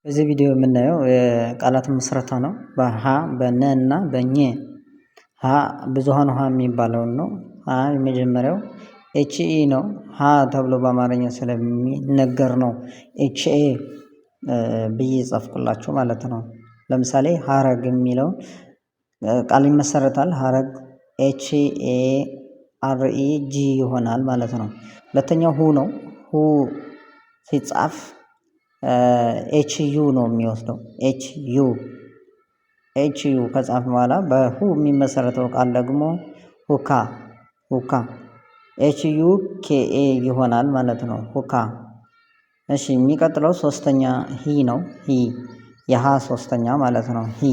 በዚህ ቪዲዮ የምናየው የቃላት ምስረታ ነው። በሃ በነ እና በኘ። ሀ ብዙሃን ሀ የሚባለውን ነው። ሀ የመጀመሪያው H E ነው። ሀ ተብሎ በአማርኛ ስለሚነገር ነው H A ብዬ ጻፍኩላችሁ ማለት ነው። ለምሳሌ ሀረግ የሚለውን ቃል ይመሰረታል። ሀረግ H A R E G ይሆናል ማለት ነው። ሁለተኛው ሁ ነው። ሁ ሲጻፍ H U ነው የሚወስደው። H U H U ከጻፍ በኋላ በሁ የሚመሰረተው ቃል ደግሞ ሁካ ሁካ H U K A ይሆናል ማለት ነው። ሁካ። እሺ የሚቀጥለው ሶስተኛ ሂ ነው። ሂ የሃ ሶስተኛ ማለት ነው። ሂ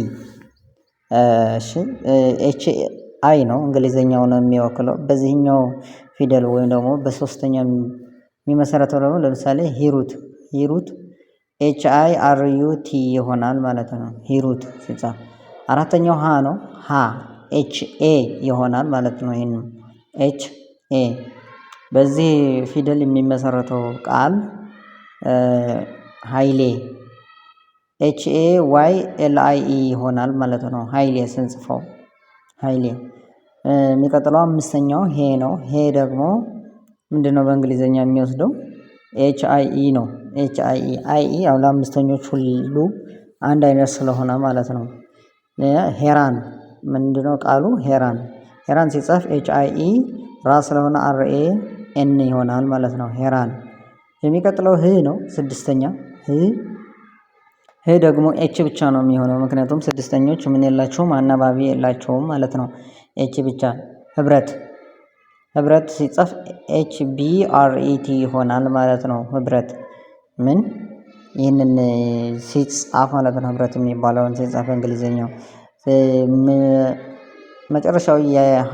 እሺ H I ነው እንግሊዘኛው ነው የሚወክለው። በዚህኛው ፊደል ወይም ደግሞ በሶስተኛ የሚመሰረተው ደግሞ ለምሳሌ ሂሩት ሂሩት H I R U T ይሆናል ማለት ነው። ሂሩት ሲጻፍ። አራተኛው ሃ ነው። ሃ H A ይሆናል ማለት ነው። ይሄን H A በዚህ ፊደል የሚመሰረተው ቃል ሃይሌ H A Y L I E ይሆናል ማለት ነው። ሃይሌ ስንጽፈው ሃይሌ። የሚቀጥለው አምስተኛው ሄ ነው። ሄ ደግሞ ምንድነው በእንግሊዘኛ የሚወስደው? H I E ነው። H I E I E ያው ለአምስተኞች ሁሉ አንድ አይነት ስለሆነ ማለት ነው። ሄራን ምንድነው ቃሉ? ሄራን ሄራን ሲጻፍ H I E ራ ስለሆነ R A N ይሆናል ማለት ነው። ሄራን። የሚቀጥለው ህ ነው። ስድስተኛ ህ ህ ደግሞ H ብቻ ነው የሚሆነው ምክንያቱም ስድስተኞች ምን የላቸውም አናባቢ የላቸውም ማለት ነው። H ብቻ። ህብረት ህብረት ሲጻፍ H B R E T ይሆናል ማለት ነው። ህብረት ምን ይህንን ሲጻፍ ማለት ነው። ህብረት የሚባለውን ሲጻፍ እንግሊዘኛው መጨረሻው የሃ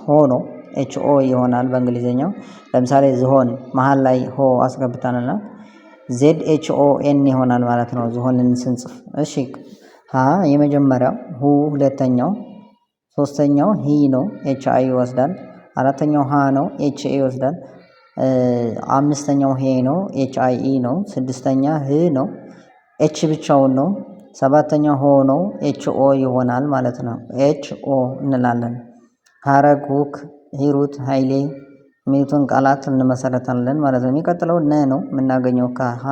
ሆ ነው። H O ይሆናል በእንግሊዘኛው። ለምሳሌ ዝሆን መሃል ላይ ሆ አስገብተናል። Z H O N ይሆናል ማለት ነው ዝሆንን ስንጽፍ። እሺ ሀ የመጀመሪያው፣ ሁ ሁለተኛው፣ ሶስተኛው ሂ ነው H I ይወስዳል። አራተኛው ሃ ነው H A ይወስዳል። አምስተኛው ሄ ነው H I E ነው። ስድስተኛ ህ ነው H ብቻውን ነው። ሰባተኛው ሆ ነው H O ይሆናል ማለት ነው። H O እንላለን። ሀረግ፣ ሁክ፣ ሂሩት፣ ሀይሌ የሚሉትን ቃላት እንመሰረታለን ማለት ነው። የሚቀጥለው ነ ነው የምናገኘው ከሀ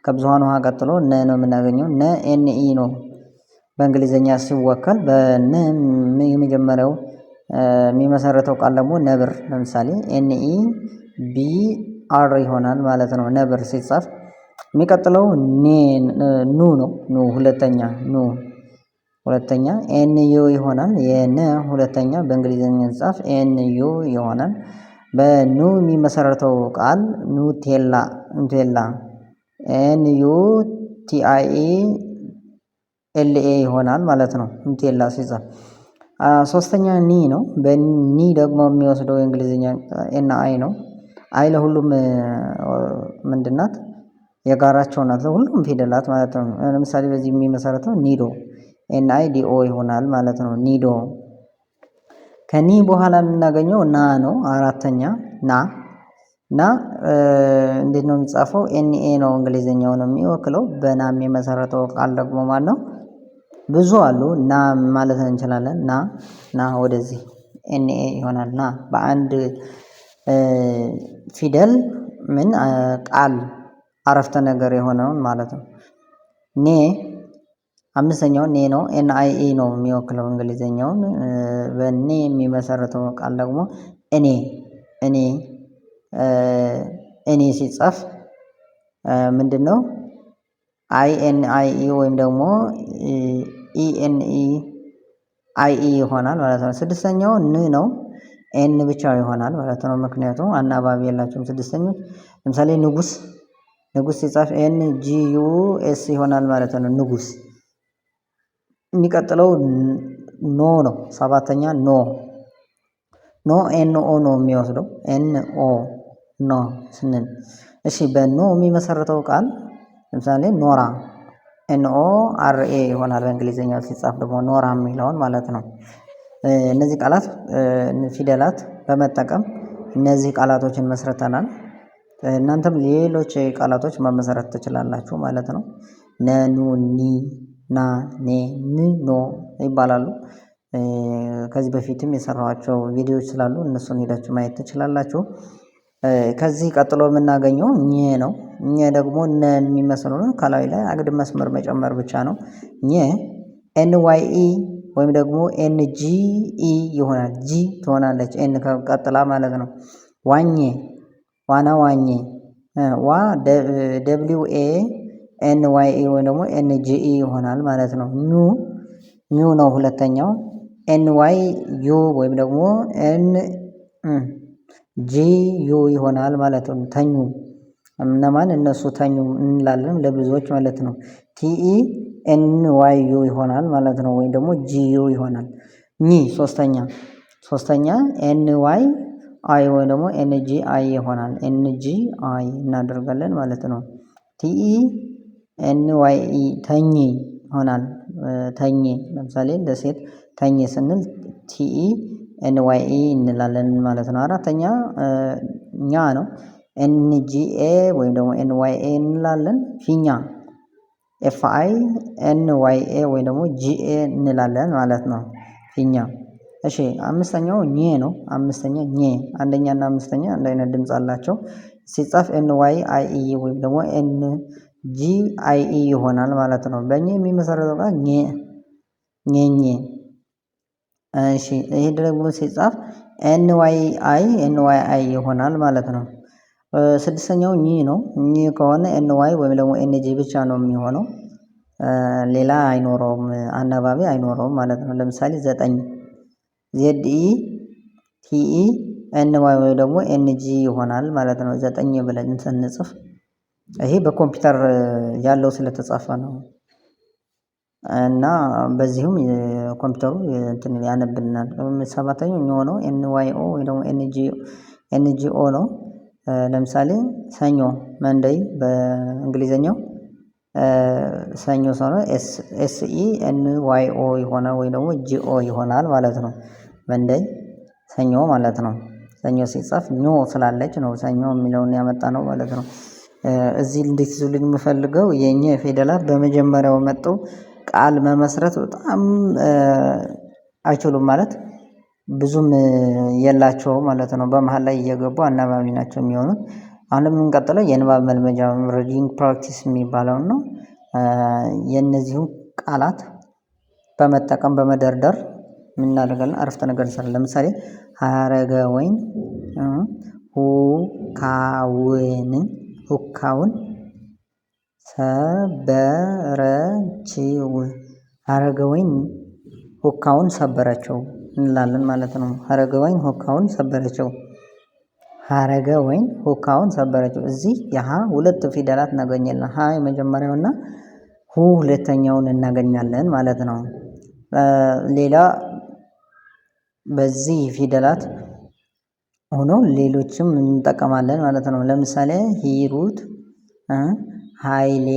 ከብዙሃኑ ሀ ቀጥሎ ነ ነው የምናገኘው። ነ N E ነው በእንግሊዘኛ ሲወከል። በነ የመጀመሪያው የሚመሰረተው ቃል ደግሞ ነብር ለምሳሌ N E B R ይሆናል ማለት ነው። ነብር ሲጻፍ። የሚቀጥለው ኔ ኑ ነው። ኑ ሁለተኛ ኑ ሁለተኛ N U ይሆናል። የነ ሁለተኛ በእንግሊዘኛ ሲጻፍ N U ይሆናል። በኑ የሚመሰረተው ቃል ኑቴላ ኑቴላ N U T I E L A ይሆናል ማለት ነው። ኑቴላ ሲጻፍ። ሶስተኛ ኒ ነው። በኒ ደግሞ የሚወስደው የእንግሊዝኛ N I ነው። I ለሁሉም ምንድናት? የጋራቸው ናት ለሁሉም ፊደላት ማለት ነው። ለምሳሌ በዚህ የሚመሰረተው ኒዶ N I D O ይሆናል ማለት ነው። ኒዶ። ከኒ በኋላ የምናገኘው ና ነው። አራተኛ ና ና እንዴት ነው የሚጻፈው? N A ነው እንግሊዘኛው ነው የሚወክለው። በና የሚመሰረተው ቃል ደግሞ ማን ነው? ብዙ አሉ። ና ማለት እንችላለን። ና ና ወደዚህ N A ይሆናል። ና በአንድ ፊደል ምን ቃል አረፍተ ነገር የሆነውን ማለት ነው። ኔ አምስተኛው ኔ ነው። N I E ነው የሚወክለው እንግሊዘኛውን። በኔ የሚመሰርተው ቃል ደግሞ እኔ እኔ እኔ ሲጻፍ ምንድነው? I N I E ወይም ደግሞ E N E I E ይሆናል ማለት ነው። ስድስተኛው ን ነው። N ብቻ ይሆናል ማለት ነው። ምክንያቱም አናባቢ የላቸውም ስድስተኞች። ለምሳሌ ንጉስ ንጉስ ሲጻፍ N G U S ይሆናል ማለት ነው። ንጉስ። የሚቀጥለው ኖ ነው። ሰባተኛ ኖ ኖ N O ነው የሚወስደው። N O ኖ ስንል እሺ፣ በኖ የሚመሰርተው ቃል ለምሳሌ ኖራ N O R A ይሆናል በእንግሊዝኛው ሲጻፍ ደግሞ ኖራ የሚለውን ማለት ነው። እነዚህ ቃላት ፊደላት በመጠቀም እነዚህ ቃላቶችን መስርተናል። እናንተም ሌሎች ቃላቶች መመሰረት ትችላላችሁ ማለት ነው። ነ ኑ ኒ ና ኔ ን ኖ ይባላሉ። ከዚህ በፊትም የሰራኋቸው ቪዲዮዎች ስላሉ እነሱን ሄዳችሁ ማየት ትችላላችሁ። ከዚህ ቀጥሎ የምናገኘው ኘ ነው። ኘ ደግሞ ነን የሚመስለው ነው ከላይ ላይ አግድም መስመር መጨመር ብቻ ነው። ኘ N Y E ወይም ደግሞ N G E ይሆናል G ትሆናለች N ቀጥላ ማለት ነው። ዋኘ ዋና ዋኘ ዋ W A N Y E ወይም ደግሞ N G E ይሆናል ማለት ነው። ኙ ኙ ነው ሁለተኛው N Y U ወይም ደግሞ N G U ይሆናል ማለት ነው። ተኙ እነማን እነሱ ተኙ እንላለን ለብዙዎች ማለት ነው። T E N Y U ይሆናል ማለት ነው። ወይም ደግሞ G U ይሆናል። ኚ ሶስተኛ ሶስተኛ N Y I ወይ ደግሞ N G I ይሆናል N G I እናደርጋለን ማለት ነው። T E N Y E ተኚ ይሆናል። ተኚ ለምሳሌ ለሴት ተኚ ስንል T E N Y E እንላለን ማለት ነው። አራተኛ ኛ ነው። N G A ወይም ደግሞ N Y A እንላለን ፊኛ F I N Y A ወይ ደግሞ G A እንላለን ማለት ነው። ፊኛ እሺ አምስተኛው ኘ ነው። አምስተኛ ኘ አንደኛ እና አምስተኛ አንድ አይነት ድምጽ አላቸው። ሲጻፍ N Y I E ወይም ደግሞ N G I E ይሆናል ማለት ነው። በኘ የሚመሰረተው ቃል ኘ ኘ ኘ። እሺ ይሄ ደግሞ ሲጻፍ N Y I N Y I ይሆናል ማለት ነው። ስድስተኛው ኚ ነው። ኚ ከሆነ N Y ወይም ደግሞ N G ብቻ ነው የሚሆነው። ሌላ አይኖረውም አናባቢ አይኖረውም ማለት ነው። ለምሳሌ ዘጠኝ Z E T E N Y ወይ ደግሞ N G ይሆናል ማለት ነው። ዘጠኝ ብለን ስንጽፍ ይሄ በኮምፒውተር ያለው ስለተጻፈ ነው። እና በዚሁም የኮምፒውተሩ እንትን ያነብልናል። ሰባተኛው ኞ ነው N Y O ወይ ደግሞ N G N G O ነው። ለምሳሌ ሰኞ Monday በእንግሊዘኛው ሰኞ ሰው S S E N Y O ይሆናል ወይ ደግሞ G O ይሆናል ማለት ነው። Monday ሰኞ ማለት ነው። ሰኞ ሲጻፍ ኞ ስላለች ነው ሰኞ የሚለውን ያመጣነው ማለት ነው። እዚህ እንድትይዙልኝ የምፈልገው የኘ ፊደላት በመጀመሪያው መጡ ቃል መመስረት በጣም አይችሉም ማለት ብዙም የላቸውም ማለት ነው። በመሃል ላይ እየገቡ አናባቢ ናቸው የሚሆኑት። አሁን የምንቀጥለው የንባብ መልመጃ reading practice የሚባለውን ነው። የነዚህን ቃላት በመጠቀም በመደርደር ምን እናደርጋለን አረፍተ ነገር እንሰራለን። ለምሳሌ ሀረገወይን ሁካውን ሁካውን ሰበረችው ሀረገወይን ሁካውን ሰበረችው እንላለን ማለት ነው። ሀረገወይን ሁካውን ሰበረችው። ሀረገወይን ሁካውን ሰበረችው እዚህ የሀ ሁለት ፊደላት እናገኛለን ሀ የመጀመሪያውና ሁ ሁለተኛውን እናገኛለን ማለት ነው። ሌላ በዚህ ፊደላት ሆኖ ሌሎችም እንጠቀማለን ማለት ነው። ለምሳሌ ሂሩት ሃይሌ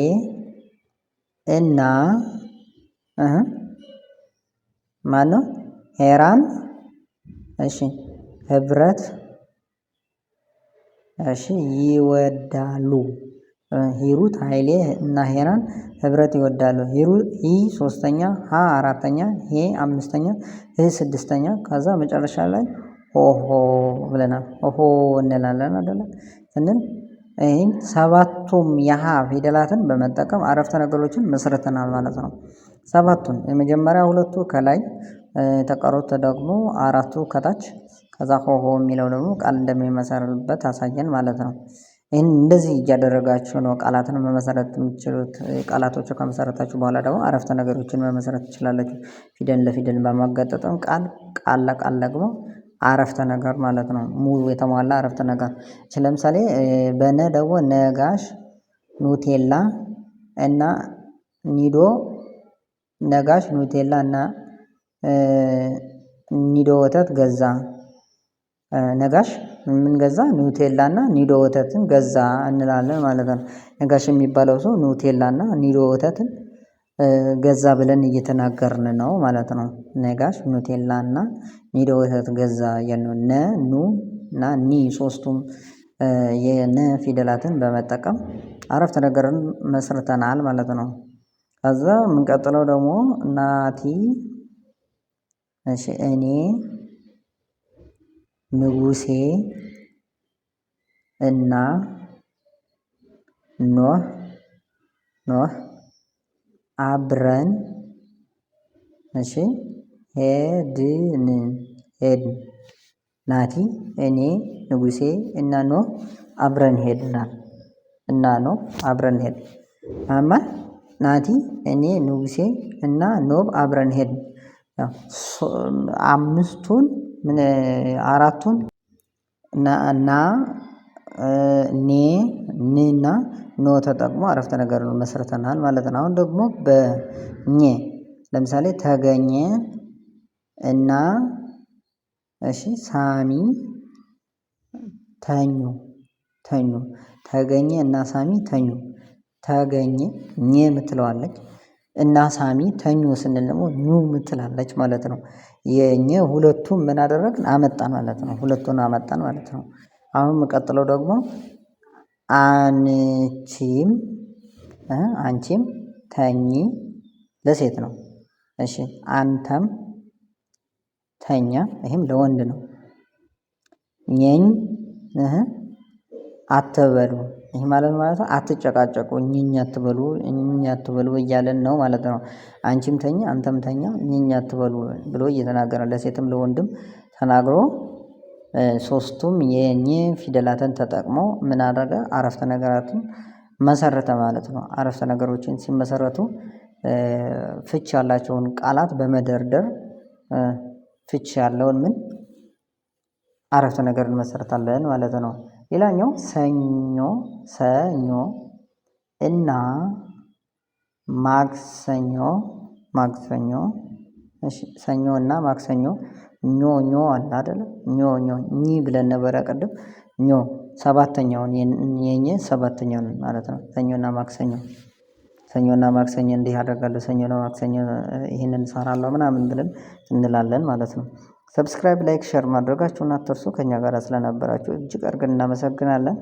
እና ማነው ሄራን እሺ ህብረት እሺ ይወዳሉ። ሂሩት ሃይሌ እና ሄራን ህብረት ይወዳሉ። ሂሩ ሂ ሶስተኛ ሀ አራተኛ ሄ አምስተኛ ህ ስድስተኛ ከዛ መጨረሻ ላይ ኦሆ ብለናል ኦሆ እንላለን አይደለ ስንል ይሄን ሰባቱም የሀ ፊደላትን በመጠቀም አረፍተ ነገሮችን መስርተናል ማለት ነው። ሰባቱን የመጀመሪያ ሁለቱ ከላይ የተቀሩት ደግሞ አራቱ ከታች ከዛ ሆሆ የሚለው ደግሞ ቃል እንደሚመሰርትበት አሳየን ማለት ነው። ይሄን እንደዚህ እያደረጋችሁ ነው ቃላትን መመሰረት የምትችሉት ቃላቶቹ ከመሰረታችሁ በኋላ ደግሞ አረፍተ ነገሮችን መመሰረት ትችላላችሁ። ፊደል ለፊደል በማገጣጠም ቃል ቃል ለቃል ደግሞ አረፍተ ነገር ማለት ነው። ሙሉ የተሟላ አረፍተ ነገር። ለምሳሌ በነ ደግሞ ነጋሽ ኑቴላ እና ኒዶ ነጋሽ ኑቴላ እና ኒዶ ወተት ገዛ። ነጋሽ ምን ገዛ ኑቴላና ኒዶ ወተትን ገዛ እንላለን ማለት ነው። ነጋሽ የሚባለው ሰው ኑቴላና ኒዶ ወተትን ገዛ ብለን እየተናገርን ነው ማለት ነው። ነጋሽ ኑቴላና ኒዶ ወተት ገዛ እያልን ነው። ነ ኑ እና ኒ ሶስቱም የነ ፊደላትን በመጠቀም አረፍተ ነገርን መስርተናል ማለት ነው። ከዛ የምንቀጥለው ደግሞ ናቲ እሺ እኔ ንጉሴ እና ኖህ ኖህ አብረን እሺ ሄድን ሄድን ናቲ እኔ ንጉሴ እና ኖህ አብረን ሄድናል እና ኖህ አብረን ሄድን። አማ ናቲ እኔ ንጉሴ እና ኖህ አብረን ሄድን። አምስቱን ምን አራቱን ና ኔ ን እና ኖ ተጠቅሞ አረፍተ ነገር መስርተናል ማለት ነው። አሁን ደግሞ በኘ ለምሳሌ ተገኘ እና እሺ ሳሚ ተኙ ተኙ ተገኘ እና ሳሚ ተኙ ተገኘ ኘ የምትለዋ አለች እና ሳሚ ተኙ ስንል ደግሞ ኙ የምትላለች ማለት ነው። የኘ ሁለቱም ምን አደረግን አመጣን ማለት ነው። ሁለቱን አመጣን ማለት ነው። አሁን የምቀጥለው ደግሞ አንቺም አንቺም ተኚ ለሴት ነው። እሺ አንተም ተኛ ይሄም ለወንድ ነው። ኘኝ አትበሉ ይሄ ማለት ማለት ነው አትጨቃጨቁ እኝኝ አትበሉ እኝኝ አትበሉ እያለን ነው ማለት ነው። አንቺም ተኛ አንተም ተኛ እኝኝ አትበሉ ብሎ እየተናገረ ለሴትም ለወንድም ተናግሮ ሶስቱም የኘ ፊደላትን ተጠቅሞ ምን አደረገ አረፍተ ነገራትን መሰረተ ማለት ነው። አረፍተ ነገሮችን ሲመሰረቱ ፍች ያላቸውን ቃላት በመደርደር ፍች ያለውን ምን አረፍተ ነገር እንመሰርታለን ማለት ነው። ሌላኛው ሰኞ ሰኞ እና ማክሰኞ ማክሰኞ እሺ ሰኞ እና ማክሰኞ ኞ ኞ አለ አይደለ ኞ ኞ ኚ ብለን ነበረ ቅድም ኞ ሰባተኛውን የኘ ሰባተኛውን ማለት ነው። ሰኞና ማክሰኞ ሰኞና ማክሰኞ እንዲህ አደርጋለሁ ሰኞና ማክሰኞ ይሄንን እሰራለሁ ምናምን ብለን እንላለን ማለት ነው። Subscribe like share ማድረጋችሁን አትርሱ ከእኛ ጋር ስለነበራችሁ እጅግ አድርገን እናመሰግናለን።